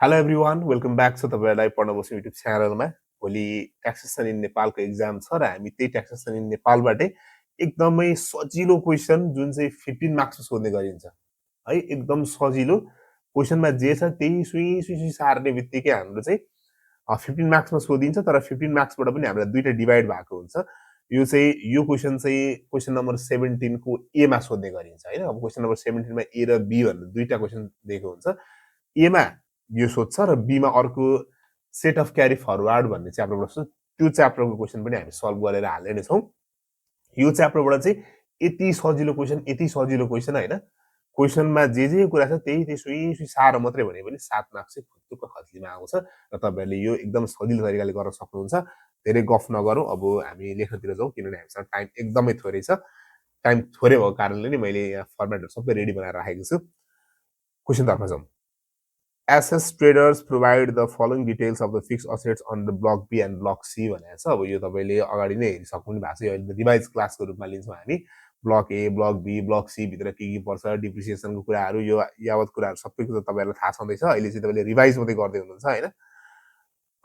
Hello everyone welcome back छ तपाईँहरूलाई पढ्न बस्नु युट्युब च्यानलमा। भोलि ट्याक्सेसन इन नेपालको एक्जाम छ र हामी त्यही ट्याक्सेसन इन नेपालबाटै एकदमै सजिलो क्वेसन जुन चाहिँ 15 मार्क्समा सोध्ने गरिन्छ है। एकदम सजिलो क्वेसनमा जे छ त्यही सुई सुई सुई सार्ने बित्तिकै हाम्रो चाहिँ 15 मार्क्समा सोधिन्छ। तर 15 मार्क्सबाट पनि हामीलाई दुईटा डिभाइड भएको हुन्छ। यो क्वेसन चाहिँ क्वेसन नम्बर 17 को एमा सोध्ने गरिन्छ हैन। अब क्वेसन नम्बर 17 मा ए र बी भनेर दुईटा क्वेसन दिएको हुन्छ। एमा यो सोध्छ र बीमा अर्को सेट अफ क्यारी फरवार्ड भन्ने च्याप्टरबाट सोध्छ। त्यो च्याप्टरको क्वेसन पनि हामी सल्भ गरेर हाल्ने नै छौँ। यो च्याप्टरबाट चाहिँ यति सजिलो क्वेसन हैन। क्वेसनमा जे कुरा छ त्यही सुई सुई सार मात्रै भने पनि 7 मार्क्स चाहिँ खुत्तुक खत्लीमा आउँछ र तपाईँहरूले यो एकदम सजिलो तरिकाले गर्न सक्नुहुन्छ। धेरै गफ नगरौँ, अब हामी लेख्नतिर जाउँ किनभने हामीसँग टाइम एकदमै थोरै छ। टाइम थोरै भएको कारणले नै मैले यहाँ फर्मेटहरू सबै रेडी बनाएर राखेको छु। क्वेसनतर्फ जाउँ। Assets traders provide the following details of the fixed assets under block B and block C भनेको छ। अब यो तपाईँले अगाडि नै हेरिसक्नु भएको छ। यो अहिले रिभाइज क्लासको रूपमा लिन्छौँ हामी। Block A, block B, block C भित्र के पर्छ, डिप्रिसिएसनको कुराहरू, यो यावत कुराहरू सबै कुरा तपाईँहरूलाई थाहा छँदैछ। अहिले चाहिँ तपाईँले रिभाइज मात्रै गर्दै हुनुहुन्छ हैन।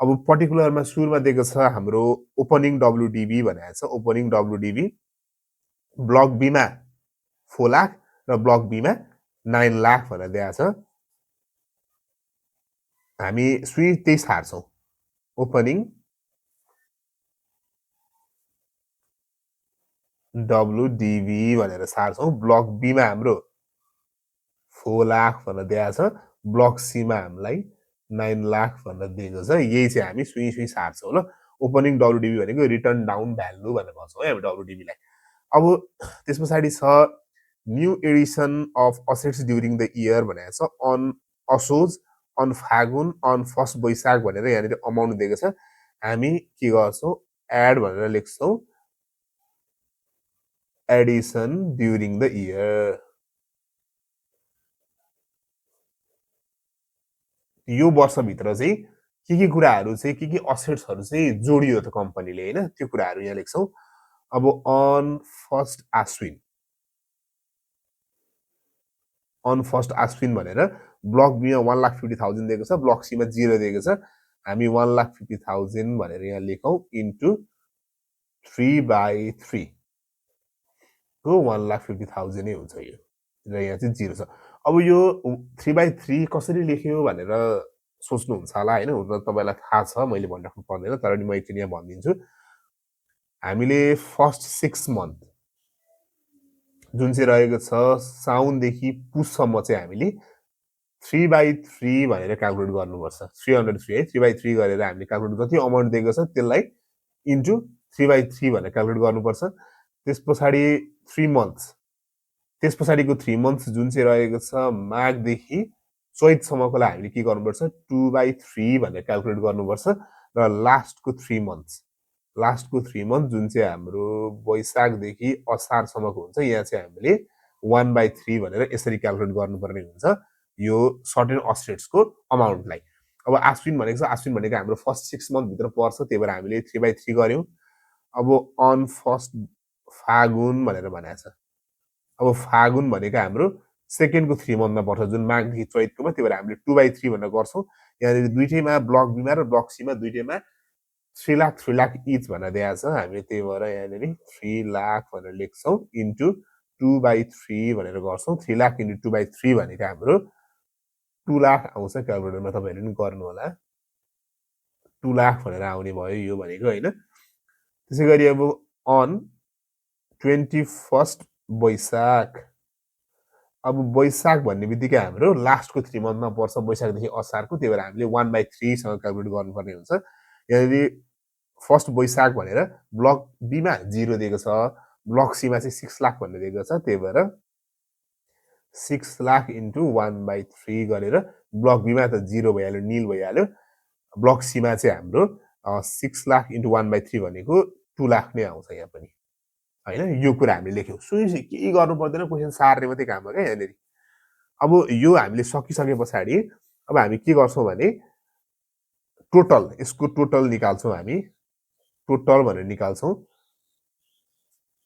अब पर्टिकुलरमा सुरुमा दिएको छ हाम्रो ओपनिङ डब्ल्युडिबी भनेको छ। ओपनिङ डब्ल्युडिबी ब्लक बी मा 4 लाख र ब्लक बी मा 9 लाख भनेर दिएको छ। हामी सुई त्यही सार्छौँ। ओपनिङ डब्ल्युडिबी भनेर सार्छौँ। ब्लक बी मा हाम्रो 4 लाख भनेर दिएको छ। ब्लक सी मा हामीलाई 9 लाख भनेर दिएको छ। यही चाहिँ हामी सुई सुई सार्छौँ ल। ओपनिङ डब्ल्युडिबी भनेको रिटर्न डाउन भ्यालु भनेर भन्छौँ है हामी डब्ल्युडिबी लाई। अब त्यस पछाडि छ new Edison of assets during the year भनेको छ। अन असोज, अन फागुन, अन फर्स्ट वैशाख भनेर यहाँनिर अमाउन्ट दिएको छ। हामी के गर्छौँ, एड भनेर लेख्छौँ एडिसन ड्युरिङ द इयर। यो वर्षभित्र चाहिँ के कुराहरू चाहिँ के असेट्सहरू चाहिँ जोडियो त कम्पनीले हैन, त्यो कुराहरू यहाँ लेख्छौँ। अब अन फर्स्ट आश्विन, अन फर्स्ट आश्विन भनेर ब्लक बीमा 1,50,000 दिएको छ, ब्लक सीमा 0 दिएको छ। हामी 1,50,000 भनेर यहाँ लेखौँ इन्टु 3/3 को 1,50,000 नै हुन्छ यो, र यहाँ चाहिँ 0 छ। अब यो 3/3 कसरी लेख्यो भनेर सोच्नुहुन्छ होला हैन। हुन त तपाईँलाई थाहा छ, मैले भनिराख्नु पर्दैन, तर नि म एकचोटि यहाँ भनिदिन्छु। हामीले फर्स्ट 6 मन्थ जुन चाहिँ रहेको छ साउनदेखि पुससम्म चाहिँ हामीले 3/3 भनेर क्यालकुलेट गर्नुपर्छ। 303 है, 3/3 गरेर हामीले क्यालकुलेट जति अमाउन्ट दिएको छ त्यसलाई इन्टु 3/3 भनेर क्यालकुलेट गर्नुपर्छ। त्यस पछाडि 3 मन्थ्स, त्यस पछाडिको 3 मन्थ्स जुन चाहिँ रहेको छ माघदेखि चैतसम्मकोलाई हामीले के गर्नुपर्छ, 2/3 भनेर क्यालकुलेट गर्नुपर्छ। र लास्टको 3 मन्थ जुन चाहिँ हाम्रो वैशाखदेखि असारसम्मको हुन्छ, यहाँ चाहिँ हामीले 1/3 भनेर यसरी क्यालकुलेट गर्नुपर्ने हुन्छ यो सर्टेन असेट्सको अमाउन्टलाई। अब आश्विन भनेको छ, आश्विन भनेको हाम्रो फर्स्ट 6 मन्थभित्र पर्छ, त्यही भएर हामीले 3/3 गर्यौँ। अब अन फर्स्ट फागुन भनेर भनेको छ। अब फागुन भनेको हाम्रो सेकेन्डको 3 मन्थमा पर्छ, जुन माघदेखि चैतकोमा, त्यही भएर हामीले 2/3 भनेर गर्छौँ। यहाँनिर दुईटैमा ब्लक बीमा र ब्लक सीमा दुईटैमा 3 लाख इच भनेर दिएको छ। हामी त्यही भएर यहाँनिर 3 लाख भनेर लेख्छौँ इन्टु 2/3 भनेर गर्छौँ। 3 लाख इन्टु 2/3 भनेको हाम्रो 2 लाख आउँछ। क्यालकुलेटरमा तपाईँहरूले पनि गर्नु होला, 2 लाख भनेर आउने भयो यो भनेको हैन। त्यसै गरी अब अन 21 वैशाख, अब वैशाख भन्ने बित्तिकै हाम्रो लास्टको 3 मन्थमा पर्छ, वैशाखदेखि असारको, त्यही भएर हामीले 1/3 सँग क्यालकुलेट गर्नुपर्ने हुन्छ। यहाँनिर फर्स्ट वैशाख भनेर ब्लक बीमा 0 दिएको छ, ब्लक सीमा चाहिँ 6 लाख भनेर दिएको छ, त्यही भएर 6 लाख इन्टु 1/3 गरेर ब्लक बीमा त 0 भइहाल्यो, निल भइहाल्यो। ब्लक सीमा चाहिँ हाम्रो 6 लाख इन्टु 1/3 भनेको 2 लाख नै आउँछ यहाँ पनि हैन। यो कुरा हामीले लेख्यौँ। सुई केही गर्नु पर्दैन, क्वेसन सार्ने मात्रै काम हो क्या यहाँनिर। अब यो हामीले सकिसके पछाडि अब हामी के गर्छौँ भने टोटल, यसको टोटल निकाल्छौँ हामी। टोटल भनेर निकाल्छौँ,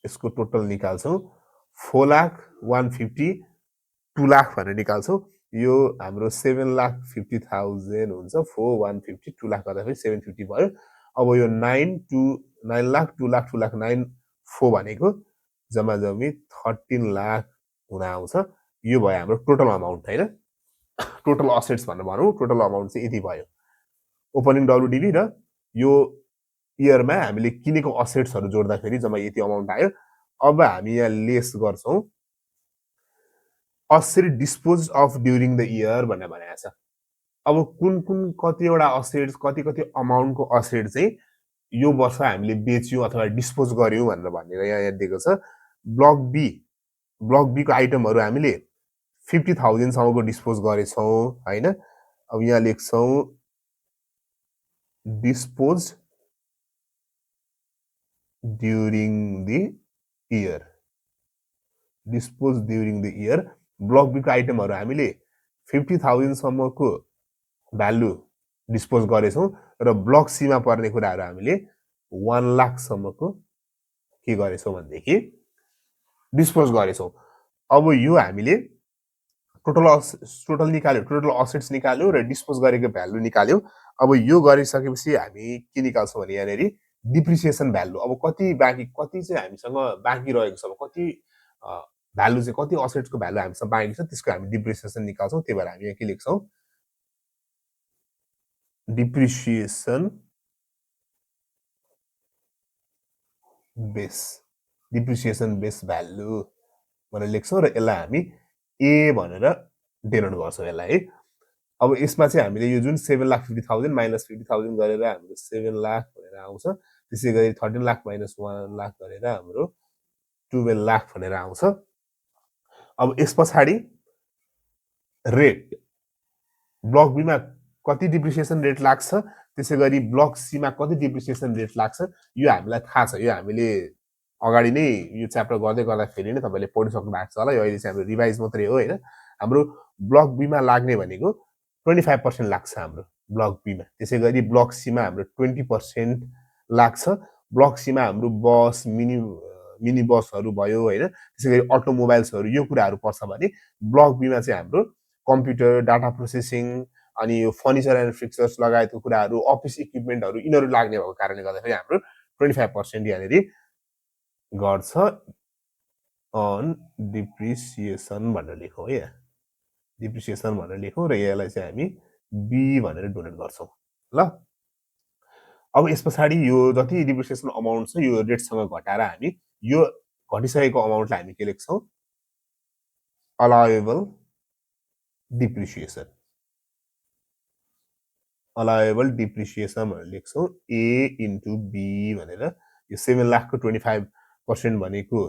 यसको टोटल निकाल्छौँ। 4 लाख 150 2 लाख भनेर निकाल्छौँ। यो हाम्रो 7,50,000 हुन्छ 4,150 2 लाख गर्दाखेरि 750 भयो। अब यो 9 लाख 2 लाख 2 लाख 9 4 भनेको जम्मा जम्मी 13 लाख हुन आउँछ। यो भयो हाम्रो टोटल अमाउन्ट हैन। टोटल असेट्स भनेर भनौँ, टोटल अमाउन्ट चाहिँ यति भयो। ओपनिङ डब्ल्युडिबी र यो इयरमा हामीले किनेको असेट्सहरू जोड्दाखेरि जम्मा यति अमाउन्ट आयो। अब हामी यहाँ लेस गर्छौँ asset dispose of during the year भनेर भनेको छ। अब कुन कुन कतिवटा असेट्स कति कति अमाउन्टको असेट चाहिँ यो वर्ष हामीले बेच्यौँ अथवा डिस्पोज गर्यौँ भनेर भनेर यहाँ दिएको छ। ब्लक बीको आइटमहरू हामीले 50,000 सम्मको डिस्पोज गरेछौँ हैन। अब यहाँ लेख्छौँ dispose during the year. Dispose during the year block बीको आइटमहरू हामीले 50,000 सम्मको भ्यालु डिस्पोज गरेछौँ र ब्लक सीमा पर्ने कुराहरू हामीले 1 लाख सम्मको के गरेछौँ भनेदेखि डिस्पोज गरेछौँ। अब यो हामीले टोटल निकाल्यो, टोटल असेट्स निकाल्यो र डिस्पोज गरेको भ्यालु निकाल्यो। अब यो गरिसकेपछि हामी के निकाल्छौँ भने यहाँनिर डिप्रिसिएसन भ्यालु। अब कति बाँकी कति चाहिँ हामीसँग बाँकी रहेको छ, कति भ्यालु चाहिँ कति असेट्सको भ्यालु हामीसँग बाँकी छ त्यसको हामी डिप्रिसिएसन निकाल्छौँ। त्यही भएर हामी यहाँ के लेख्छौँ डिप्रिसिएसन बेस भ्यालु भनेर लेख्छौँ र यसलाई हामी ए भनेर डेनोट गर्छौँ यसलाई है। अब यसमा चाहिँ हामीले यो जुन 7,50,000 माइनस 50,000 गरेर हाम्रो 7 लाख भनेर आउँछ। त्यसै गरी 13 लाख माइनस 1 लाख गरेर हाम्रो 12 लाख भनेर आउँछ। अब यस पछाडि रेट ब्लक बीमा कति डिप्रिसिएसन रेट लाग्छ, त्यसै गरी ब्लक सीमा कति डिप्रिसिएसन रेट लाग्छ यो हामीलाई थाहा छ। यो हामीले अगाडि नै यो च्याप्टर गर्दै गर्दाखेरि नै तपाईँले पढिसक्नु भएको छ होला। यो अहिले चाहिँ हाम्रो रिभाइज मात्रै हो हैन। हाम्रो ब्लक बीमा लाग्ने भनेको 25% लाग्छ हाम्रो ब्लक बीमा। त्यसै गरी ब्लक सीमा हाम्रो 20% लाग्छ। ब्लक सीमा हाम्रो बस मिनी बसहरू भयो हैन। त्यसै गरी अटोमोबाइल्सहरू यो कुराहरू पर्छ भने ब्लक बीमा चाहिँ हाम्रो कम्प्युटर डाटा प्रोसेसिङ अनि यो फर्निचर एन्ड फिक्चर्स लगायतको कुराहरू अफिस इक्विपमेन्टहरू यिनीहरू लाग्ने भएको कारणले गर्दाखेरि हाम्रो 25% यहाँनिर गर्छ अन डिप्रिसिएसन भनेर लेखौँ है। डिप्रिसिएसन भनेर लेखौँ र यसलाई चाहिँ हामी बी भनेर डोनेट गर्छौँ ल। अब यस पछाडि यो जति डिप्रिसिएसन अमाउन्ट छ यो रेटसँग घटाएर हामी यो घटिसकेको अमाउन्टलाई हामी के लेख्छौँ अलाउएबल डिप्रिसिएसन। अलाउएबल डिप्रिसिएसन भनेर लेख्छौँ ए इन्टु बी भनेर। यो 7 लाखको 25% भनेको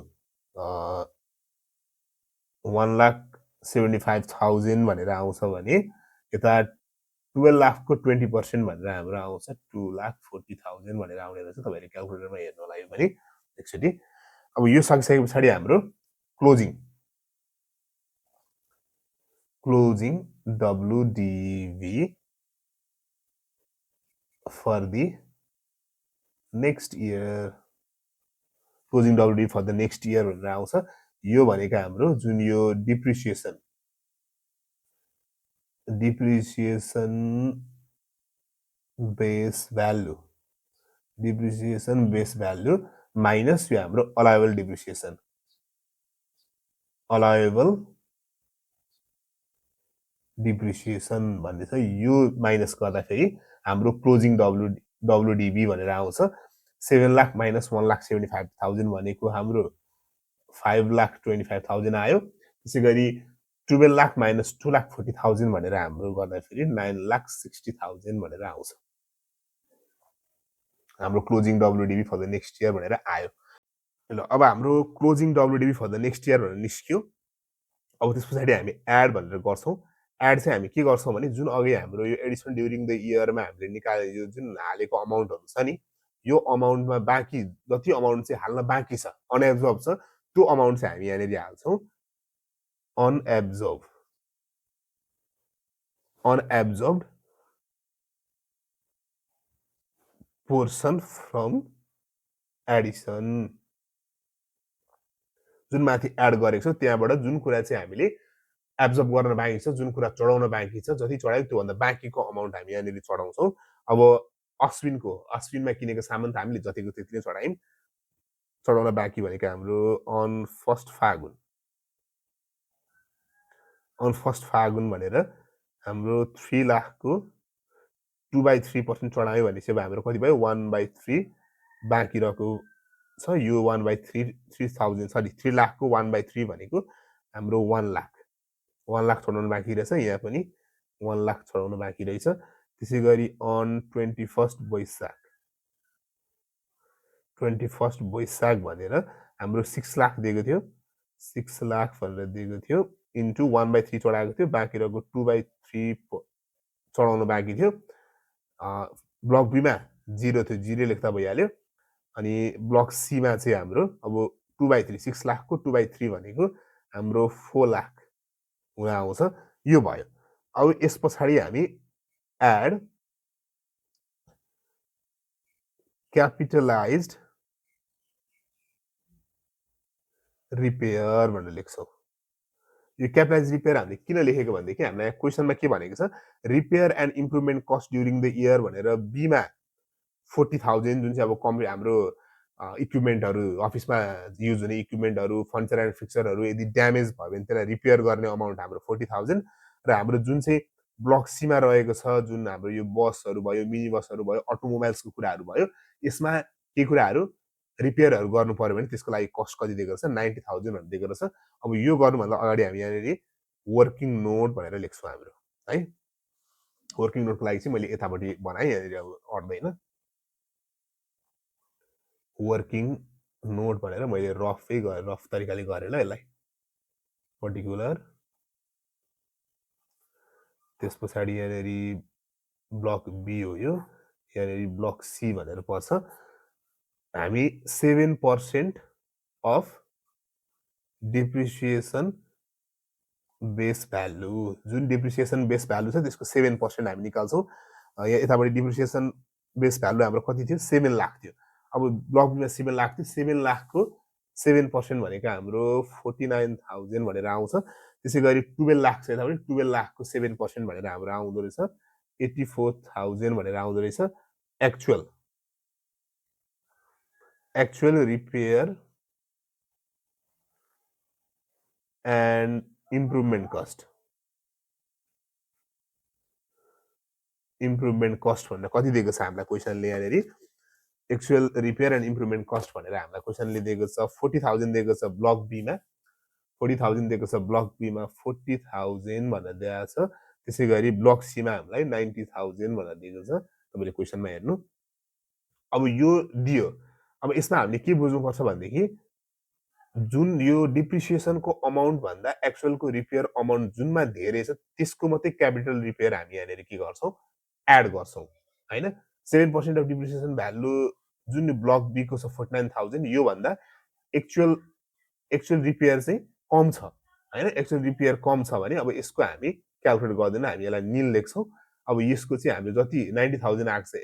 1,75,000 भनेर आउँछ भने यता 12 लाखको 20% भनेर हाम्रो आउँछ 2,40,000 भनेर आउने रहेछ। तपाईँहरूले क्यालकुलेटरमा हेर्नु होला यो पनि एकचोटि। अब यो सकिसके पछाडि हाम्रो closing WDV for the next year. Closing WDV for the next year भनेर आउँछ। यो भनेको हाम्रो जुन यो डिप्रिसिएसन बेस भ्यालु माइनस यो हाम्रो अलाउएबल डिप्रिसिएसन। अलाउएबल डिप्रिसिएसन भन्ने छ यो माइनस गर्दाखेरि हाम्रो क्लोजिङ डब्ल्युडिभी भनेर आउँछ। 7 लाख माइनस 1,75,000 भनेको हाम्रो 5,25,000 आयो। त्यसै गरी 12 लाख माइनस 2,40,000 भनेर हाम्रो गर्दाखेरि 9,60,000 भनेर आउँछ। हाम्रो closing WDV for the next year भनेर आयो। ल अब हाम्रो closing WDV for the next year भनेर निस्क्यो। अब त्यस पछाडि हामी एड भनेर गर्छौँ। एड चाहिँ हामी के गर्छौँ भने जुन अघि हाम्रो यो एडिसन ड्युरिङ द इयरमा हामीले निकाले यो जुन हालेको अमाउन्टहरू छ नि यो अमाउन्टमा बाँकी जति अमाउन्ट चाहिँ हाल्न बाँकी छ अनएब्जर्ब छ त्यो अमाउन्ट चाहिँ हामी यहाँनिर हाल्छौँ अनएब्जर्ब्ड पोर्सन फ्रम एडिसन। जुन माथि एड गरेको छौँ त्यहाँबाट जुन कुरा चाहिँ हामीले एब्जर्ब गर्न बाँकी छ, जुन कुरा चढाउन बाँकी छ, जति चढायो त्योभन्दा बाँकीको अमाउन्ट हामी यहाँनिर चढाउँछौँ। अब अश्विनमा किनेको सामान त हामीले जतिको त्यति नै चढायौँ। चढाउन बाँकी भनेको हाम्रो अन फर्स्ट फागुन भनेर हाम्रो 3 लाखको 2/3% चढायो भनेपछि अब हाम्रो कति भयो 1/3 बाँकी रहेको छ। यो 1/3 3 लाखको 1/3 भनेको हाम्रो 1 लाख 1 लाख चढाउनु बाँकी रहेछ। यहाँ पनि 1 लाख चढाउनु बाँकी रहेछ। त्यसै गरी अन 21 वैशाख भनेर हाम्रो 6 लाख दिएको थियो। 6 लाख भनेर दिएको थियो इन्टु 1/3 चढाएको थियो, बाँकी रहेको 2/3 चढाउनु बाँकी थियो। ब्लक बीमा 0 थियो, 0 लेख्दा भइहाल्यो। अनि ब्लक सीमा चाहिँ हाम्रो अब 2/3 6 लाखको 2/3 भनेको हाम्रो 4 लाख हुन आउँछ। यो भयो। अब यस पछाडि हामी एड क्यापिटलाइज्ड रिपेयर भनेर लेख्छौँ। यो क्यापिटलाइज रिपेयर हामीले किन लेखेको भनेदेखि हामीलाई क्वेसनमा के भनेको छ, repair and improvement cost during the year भनेर बीमा 40,000 जुन चाहिँ अब हाम्रो इक्विपमेन्टहरू अफिसमा युज हुने इक्विपमेन्टहरू फर्निचर एन्ड फिक्चरहरू यदि ड्यामेज भयो भने त्यसलाई रिपेयर गर्ने अमाउन्ट हाम्रो 40,000 र हाम्रो जुन चाहिँ ब्लक सीमा रहेको छ, जुन हाम्रो यो बसहरू भयो, मिनी बसहरू भयो, अटोमोबाइल्सको कुराहरू भयो, यसमा के कुराहरू रिपेयरहरू गर्नु पर्यो भने त्यसको लागि कस्ट कति दिएको रहेछ 90,000 भनेर दिएको रहेछ। अब यो गर्नुभन्दा अगाडि हामी यहाँनिर वर्किङ नोट भनेर लेख्छौँ हाम्रो है। वर्किङ नोटको लागि चाहिँ मैले यतापट्टि बनाएँ, यहाँनिर अब अट्दैन। वर्किङ नोट भनेर मैले रफ तरिकाले गरेर यसलाई पर्टिकुलर। त्यस पछाडि यहाँनिर ब्लक बी हो यो, यहाँनिर ब्लक सी भनेर पर्छ। हामी 7% अफ डिप्रिसिएसन बेस भ्यालु, जुन डिप्रिसिएसन बेस भ्यालु छ त्यसको 7% हामी निकाल्छौँ। यहाँ यतापट्टि डिप्रिसिएसन बेस भ्यालु हाम्रो कति थियो 7 लाख थियो। अब ब्लक बीमा 7 लाख थियो, 7 लाखको 7% भनेको हाम्रो 49,000 भनेर आउँछ। त्यसै गरी 12 लाख छ यतापट्टि, 12 लाखको 7% भनेर हाम्रो आउँदो रहेछ 84,000 भनेर आउँदो रहेछ। Actual repair and improvement cost भनेर कति दिएको छ हामीलाई क्वेसनले यहाँनिर actual repair and improvement cost भनेर हामीलाई क्वेसनले दिएको छ 40,000 दिएको छ ब्लक बीमा, 40,000 दिएको छ ब्लक बीमा, 40,000 भनेर दिएको छ। त्यसै गरी ब्लक सीमा हामीलाई 90,000 भनेर दिएको छ। तपाईँले क्वेसनमा हेर्नु। अब यो दियो, अब यसमा हामीले के बुझ्नुपर्छ भनेदेखि जुन यो डिप्रिसिएसनको अमाउन्ट भन्दा एक्चुअलको रिपेयर अमाउन्ट जुनमा धेरै छ त्यसको मात्रै क्यापिटल रिपेयर हामी यहाँनिर के गर्छौँ एड गर्छौँ हैन। 7% अफ डिप्रिसिएसन भ्यालु जुन ब्लक बी को छ 49,000 यो भन्दा एक्चुअल रिपेयर चाहिँ कम छ हैन। एक्चुअल रिपेयर कम छ भने अब यसको हामी क्याल्कुलेट गर्दैन, हामी यसलाई निल लेख्छौँ। अब यसको चाहिँ हामीले जति 90,000 आएको छ,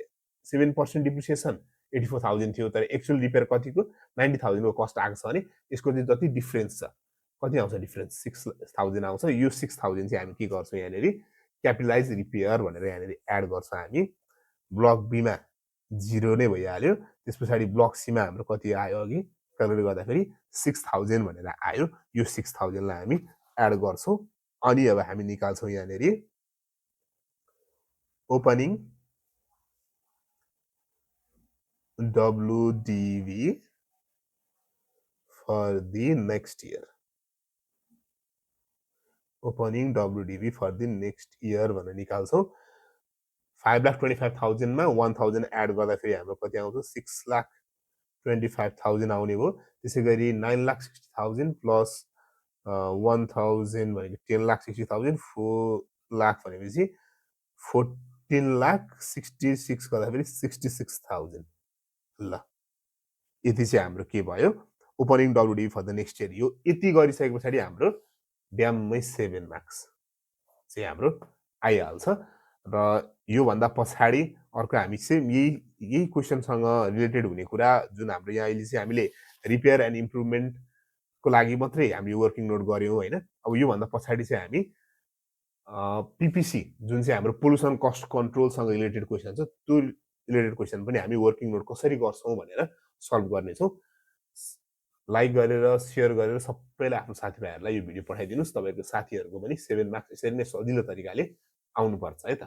7% डिप्रिसिएसन 84,000 थियो, तर एक्चुअल रिपेयर कतिको 90,000 को कस्ट आएको छ भने यसको चाहिँ जति डिफरेन्स छ, कति आउँछ डिफरेन्स 6,000 आउँछ। यो 6,000 चाहिँ हामी के गर्छौँ यहाँनिर क्यापिटलाइज रिपेयर भनेर यहाँनिर एड गर्छौँ हामी। ब्लक बीमा 0 नै भइहाल्यो। त्यस पछाडि ब्लक सीमा हाम्रो कति आयो अघि क्यालकुलेट गर्दाखेरि 6,000 भनेर आयो। यो 6,000 लाई हामी एड गर्छौँ। अनि अब हामी निकाल्छौँ यहाँनिर opening WDV for the next year. Opening WDV for the next year भनेर निकाल्छौँ। 5,25,000 मा 1,000 एड गर्दाखेरि हाम्रो कति आउँछ 6,25,000 आउने भयो। त्यसै गरी 9,60,000 प्लस 1,000 भनेको 10,60,000, 4 लाख भनेपछि 14,66 गर्दाखेरि 66,000। ल यति चाहिँ हाम्रो के भयो opening WDV for the next year. यो यति गरिसके पछाडि हाम्रो ड्याममै 7 मार्क्स चाहिँ हाम्रो आइहाल्छ। र योभन्दा पछाडि अर्को हामी चाहिँ यही क्वेसनसँग रिलेटेड हुने कुरा जुन हाम्रो यहाँ अहिले चाहिँ हामीले रिपेयर एन्ड इम्प्रुभमेन्ट को लागि मात्रै हामी वर्किङ नोट गऱ्यौँ होइन। अब योभन्दा पछाडि चाहिँ हामी पिपिसी जुन चाहिँ हाम्रो पोल्युसन कस्ट कन्ट्रोलसँग रिलेटेड क्वेसन छ त्यो रिलेटेड क्वेसन पनि हामी वर्किङ नोट कसरी गर्छौँ भनेर सल्भ गर्नेछौँ। लाइक गरेर सेयर गरेर सबैलाई आफ्नो साथीभाइहरूलाई यो भिडियो पठाइदिनुहोस्। तपाईँको साथीहरूको पनि 7 मार्क्स यसरी नै सजिलो तरिकाले आउनुपर्छ है त।